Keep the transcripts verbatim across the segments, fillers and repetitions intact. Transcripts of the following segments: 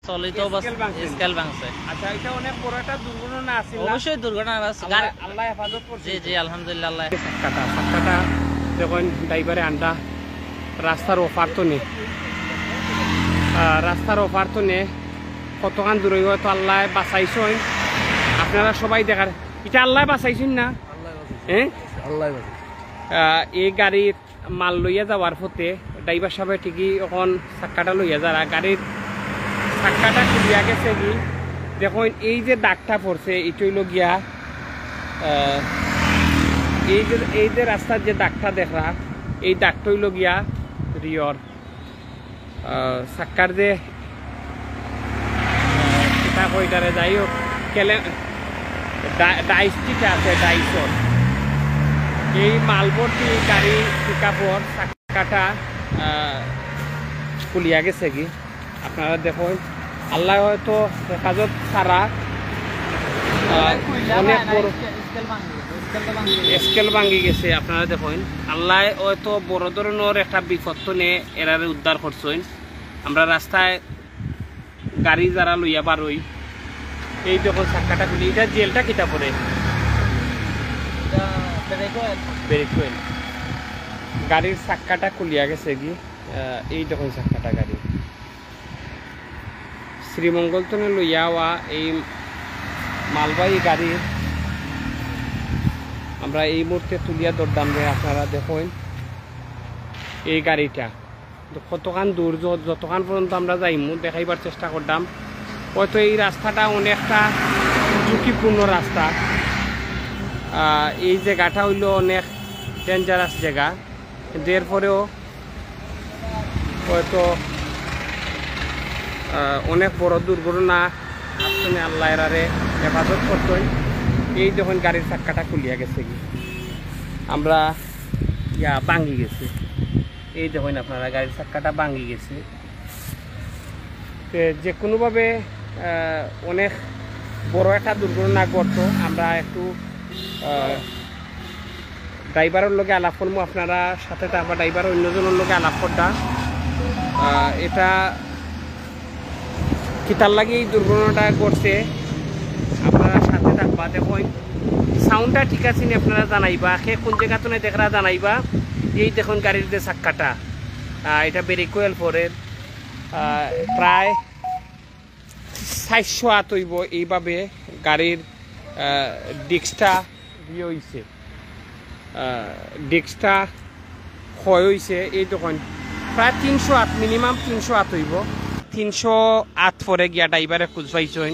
চলিত অবস্থা স্কেল ভাঙছে। আচ্ছা, এটা অনেক বড় একটা দুর্ঘটনা আছিল না? অবশ্যই দুর্ঘটনা আছে। আল্লাহ, গাড়ি আল্লাহ হেফাজত করছে। জি, জি, আলহামদুলিল্লাহ, আল্লাহ। চাক্কাটা, চাক্কাটা দেখইন ড্রাইভারে আনরা রাস্তার ওপার তনে, আহ, রাস্তার ওপার তনে কতখান দূর অইবো তো আল্লাহ বাঁচাইছইন। আপনারা সবাই দেখার, এটা আল্লাহ বাঁচাইছইন না? আল্লাহ বাঁচাইছে। হ্যাঁ? আল্লাহ বাঁচাইছে। আহ, এই গাড়ির মাল লইয়া যাওয়ার পথে ড্রাইভার সাহেব ঠিকই অখন চাক্কাটা লইয়া যারা গাড়ির চাক্কাটা খুলিয়া গেছে কি, দেখইন এই যে দাগটা পড়ছে, এটা অইলো গিয়া, আহ, এই যে, এই যে রাস্তার যে দাগটা দেখরা, এই দাগটা অইলো গিয়া রিয়র, আহ, চাক্কার যে, আহ, কিতা কই তারে, যাই হোক, কেলে, ডা-, ডাইস যেটা আছে, ডাইসর এই মালভর্তি গাড়ি পিকআপর চাক্কাটা, আহ, খুলিয়া গেছে কি। আপনারা দেখইন, আল্লাহ হয়তো হেফাজত ছাড়া, আহ, অনেক বড় স্কেল ভাঙি গেছে। আপনারা দেখইন, আল্লাহ হয়তো বড় ধরনের একটা বিপদ তনে এরারে উদ্ধার করছইন। আমরা রাস্তায় গাড়ি যারা লইয়া বারই, এই দেখো চাক্কাটা খুলি, এটা জেলটা কিতা পড়ে? এটা ব্রেক অয়েল। Break oil. গাড়ির চাক্কাটা খুলিয়া গেছে কি, আহ, এই দেখো চাক্কাটা গাড়ি। শ্রীমঙ্গল তনে লইয়া আওয়া এই মালবাহী গাড়ি আমরা এই মুহূর্তে তুলিয়া ধরলাম যে আপনারা দেখইন এই গাড়িটা। তো কতখান দূর য-, যতখান পর্যন্ত আমরা যাইমু দেখাইবার চেষ্টা করলাম। হয়তো এই রাস্তাটা অনেকটা ঝুঁকিপূর্ণ রাস্তা। আহ, এই জায়গাটা অইলো অনেক ডেঞ্জারাস জায়গা, কিন্তু এরপরেও হয়তো, আহ, অনেক বড় দুর্ঘটনা আসলে আল্লাহ এরারে হেফাজত করছইন। এই দেখইন গাড়ির চাক্কাটা খুলিয়া গেছে কি, আমরা ইয়া ভাঙি গেছে। এই দেখইন আপনারা গাড়ির চাক্কাটা ভাঙি গেছে। তে যে কোনোভাবে, আহ, অনেক বড় একটা দুর্ঘটনা ঘটতো। আমরা একটু, আহ, ড্রাইভারর লগে আলাপ করমু, আপনারা সাথে থাকবা। ড্রাইভার অন্যজনর লগে আলাপ করতা। আহ, এটা কিতার লাগি এই দুর্ঘটনাটা ঘটছে, আপনারা সাথে থাকবা। দেখইন সাউন্ডটা ঠিক আছে নি, আপনারা জানাইবা। কে কোন জায়গা তনে দেখরা জানাইবা। এই দেখইন গাড়ির যে চাক্কাটা, আহ, এটা ব্রেক অয়েল পড়ে, আহ, প্রায় চাইরশো আত অইবো এইভাবে গাড়ির, আহ, ডিস্কটা ইয়ে অইছে, আহ, ডিস্কটা ক্ষয় অইছে। এই দেখইন প্রায় তিনশো আত, মিনিমাম তিনশো আত অইবো। তিনশো আত পরে গিয়া ড্রাইভারে খুঁজ পাইছইন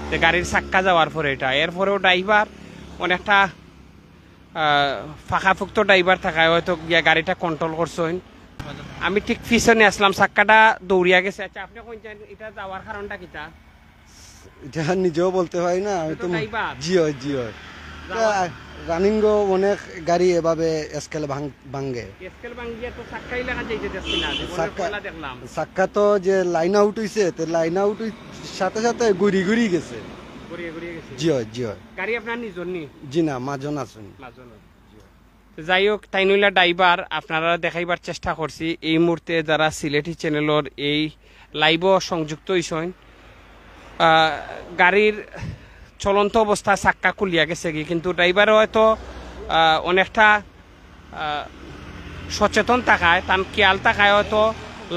যে গাড়ির চাক্কা যাওয়ার পরে এটা। এরপরেও ড্রাইভার অনেকটা, আহ, পাকাপোক্ত ড্রাইভার থাকায় হয়তো গিয়া গাড়িটা কন্ট্রোল করছইন। আমি ঠিক পিছনে আসলাম, চাক্কাটা দৌড়িয়া গেছে। আচ্ছা, আপনি কইন চাইন, এটা যাওয়ার কারণটা কিতা? এটা নিজেও বলতে পারি না, আমি এটা তো তো ড্রাইভার। জি অয়, জি অয়। যাওয়ার এটা রানিংও অনেক গাড়ি এভাবে স্কেল ভাঙ-, ভাঙে। স্কেল ভাঙিয়া তো চাক্কাই লাগা যাইতে দেখছি না, জীবনে চাক্কা, পয়লা দেখলাম। চাক্কা তো যে লাইন আউট অইছে, তো লাইন আউট অই-, সাথে সাথে ঘুরি ঘুরি গেছে। ঘুরিয়া ঘুরিয়া গেছে। জি অয়, জি অয়। গাড়ি আপনার নিজর নি? জি না, মাজন আছইন। মাজন। তো যাই হোক, তাইন অইলা ড্রাইভার, আপনারা দেখাইবার চেষ্টা করছি। এই মুহূর্তে যারা সিলেটি চ্যানেলর এই লাইভও সংযুক্ত অইছইন, আহ, গাড়ির চলন্ত অবস্থা চাক্কা খুলিয়া গেছে কি, কিন্তু ড্রাইভার হয়তো, আহ, অনেকটা, আহ, সচেতন থাকায়, তান খেয়াল থাকায় হয়তো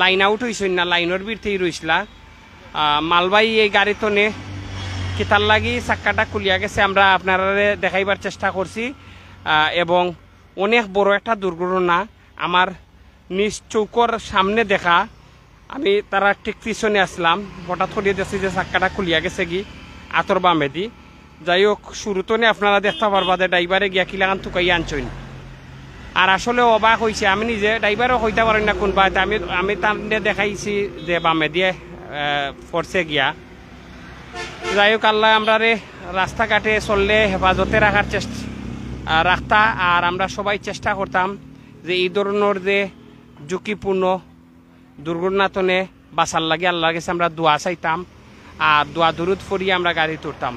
লাইন আউট অইছইন না, লাইনর ভিতরেই রইছলা। আহ, মালবাহী এই গাড়ি তনে কিতার লাগি চাক্কাটা খুলিয়া গেছে, আমরা আপনারারে দেখাইবার চেষ্টা করছি। আহ, এবং অনেক বড় একটা দুর্ঘটনা আমার নিজ চৌকর সামনে দেখা। আমি তারা ঠিক পিছনে আসলাম, হঠাৎ করিয়া দেখছি যে চাক্কাটা খুলিয়া গেছে কি আতর বামেদি। যাই হোক, শুরুতনে আপনারা দেখতা পারবা যে ড্রাইভারে গিয়া কিলাখান তুকাইয়া আনছইন। আর আসলে অবাক অইছে, আমি নিজে ড্রাইভারও কইতা পারইন না কোন বায়দি, আমি, আমি তানরে দেখাইছি যে বামেদি, আহ, পড়ছে গিয়া। যাই হোক, আল্লায় আমরারে রাস্তাঘাটে চললে হেফাজতে রাখার চেষ্টা, আহ, রাখতা। আর আমরা সবাই চেষ্টা করতাম যে এই ধরনর যে ঝুঁকিপূর্ণ দুর্ঘটনা তনে বাঁচার লাগি আল্লার গেছে আমরা দোয়া চাইতাম, আর দোয়া দুরুদ পড়িয়া আমরা গাড়িত উঠতাম।